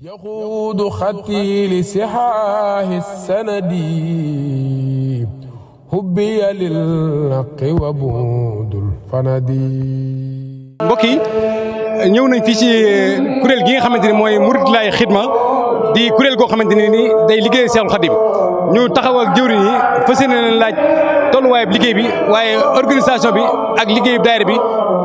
يقود خطي لسحاه السند حبي للحق وبعد الفند. mbokk yi ñëw nañ fii ci kuréel gi nga xamante ni mooy Mouride Laye Khidma di kuréel goo xamante ne ni day liggéey Seexul Xadim ñu taxaw ak jëwriñ yi fas yéene leen laaj tolluwaayu liggéey bi waaye organisation bi ak liggéeyu daayira bi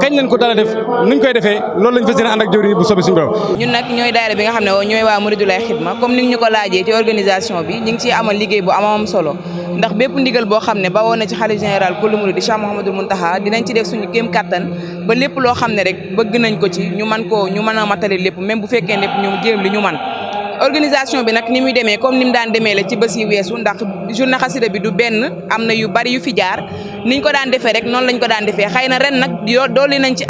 kañ lañ ko dala def nuñ koy defee loolu lañ fas yéene ànd ak jëwriñ yi bu soobee suñu borom. ñun nag ñooy daayira bi nga xam ne ñooy waa Mouride Laye Khidma comme ni ñu ko laajee ci organisation bi ñu ngi ciy amal liggéey bu am solo ndax bépp ndigal boo xam ne bawoo na ci xalifa général kullu murid di Cheikh Mouhamadoul Mountakha dinañ ci def suñu kéem kattan ba lépp loo xam ne rek bëgg nañ ko ci ñu mën a matale lépp même bu fekkee lépp ñu jéem li ñu man organisation bi nag ni muy demee comme ni mu daan demee la ci bés yi weesu ndax journée xasida bi du benn am na yu bari yu fi jaar niñ ko daan defee rek noonu lañ ko daan defee xëy na ren nag dolli nañ ci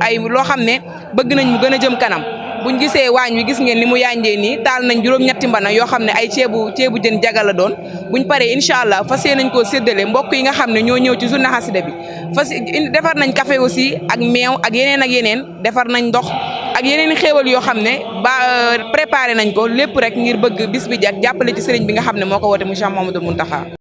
ay loo xam ne bëgg nañ mu gën a jëm kanam buñ gisee waañ wi gis ngeen ni mu yanjee nii taal nañ juróom-ñetti mbana yoo xam ne ay ceebu jën jaga la doon buñ paree incha allah fas yéene nañ koo séddale mbokk yi nga xam ne ñoo ñëw ci journée xasida bi defar nañ café aussi ak meew ak yeneen defar nañ ndox ak yeneen i xéewal yoo xam ne préparé nañ ko lépp rek ngir bëgg bis bi jag jàppale ci sëriñ bi nga xam ne moo ko woote mu Cheikh Mouhamadoul Mountakha